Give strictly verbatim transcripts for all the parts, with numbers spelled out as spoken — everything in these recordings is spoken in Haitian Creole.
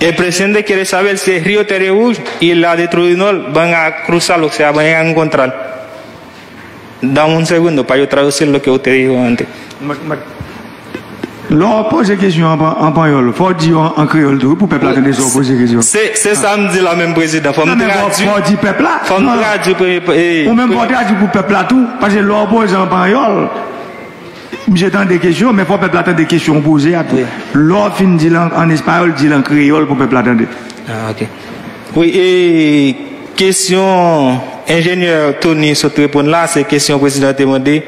El presidente quiere saber si el río Terreúj y la de Trudinol van a cruzar, o sea, van a encontrar. Dame un segundo para yo traducir lo que usted dijo antes. Lè w poze kesyon an, an panyòl, fò w di yo an, an kreyòl tou, wi, pou pèp la tande sa w poze kesyon. Se se sa m di la menm, prezidan. Fò m Non, men fò tradui. fò w di pèp la. Fò m Non, non. tradui. Pre, pre, Ou menm fò w tradui pou pèp la tou, paske lè w poze an panyòl, misye tande kesyon, men fò pèp la tande kesyon w poze a tou. Lè w fin di l an, an espayòl, di l an kreyòl pou pèp la tande. Ah, ok. Wi, e kesyon enjenyè Tony sot reponn la, se kesyon prezidan te mande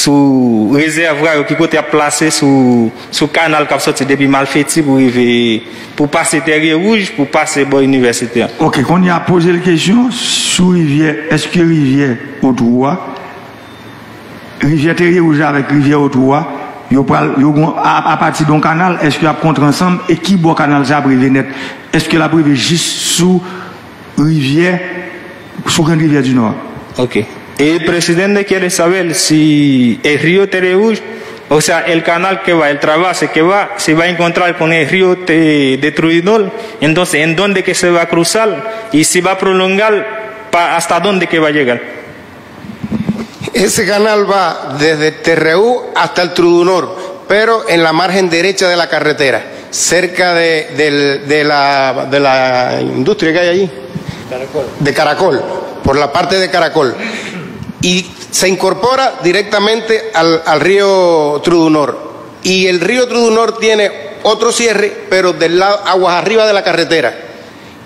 sou rezèvwa yo, ki kote y ap plase sou, sou kanal k ap soti depi Malfeti pou rive, pou pase Tèrye Wouj, pou pase bò inivèsite a. Ok, kounye a poze l kesyon sou rivyè, èske rivyè Otwou a, rivyè Tèrye Wouj la avèk rivyè Otwou a, yo pral, yo gon, a, apati de yon kanal, èske y ap kontre ansanm e ki bò kanal sa ap rive nèt? Èske l ap rive jis sou rivyè, sou Grand Rivière du Nord? Ok. El presidente quiere saber si el río Terreúj, o sea, el canal que va, el trasvase que va, se va encontrar con el río de, de Trudinol, entonces en dónde que se va a cruzar y si va a prolongar pa, hasta dónde que va a llegar. Ese canal va desde Terreú hasta el Trudunor, pero en la margen derecha de la carretera, cerca de, del- de la, de la industria que hay allí, de Caracol, por la parte de Caracol. Y se incorpora directamente al, al río Trudunor. Y el río Trudunor tiene otro cierre, pero del lado, aguas arriba de la carretera,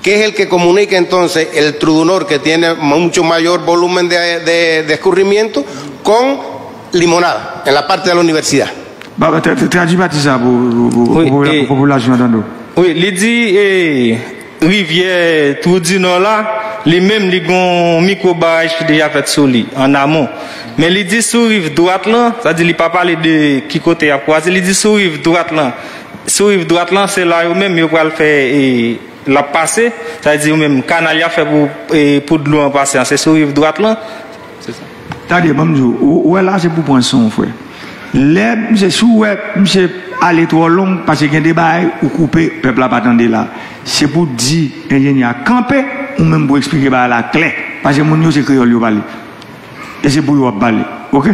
que es el que comunica entonces el Trudunor, que tiene mucho mayor volumen de, de- de escurrimiento, con Limonada, en la parte de la universidad. Ba, ba, tra- tra- Tradui pati sa pou, pou, pou, Wi, pou popula- e- pou popilasyon an tande w. Wi, li di e, rivyè Twou di Nò la, li menm li gon mikwo baraj ki deja fèt sou li, an amon. Men li di sou riv dwat lan, sa di li pa pale de ki kote y ap kwaze, li di sou riv dwat lan. Sou riv dwat lan, se la yo menm yo pral fè e, l ap pase, sa di yo menm kanal y ap fè pou, e, pou dlo an pase an, se sou riv dwat lan. Se sa. Tande, ban m di w, ou ou wè la se pou pran san w, frè. Lè misye, si w wè misye ale twò long, paske gen de bagay ou koupe, pèp la pa tande la. Se pou di enjenyè a kanpe, ou menm pou eksplike bagay la klè. Paske moun yo se kreyòl yo pale. E se pou yo w ap pale. Oke?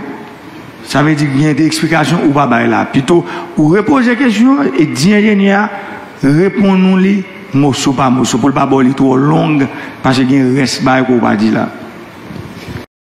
Sa vle di gen de eksplikasyon ou pa bay la. Pito ou repoze kesyon an e di enjenyè a reponn ou li moso pa moso pou l pa ba w li twò long, paske gen rès bagay ke w pa di la.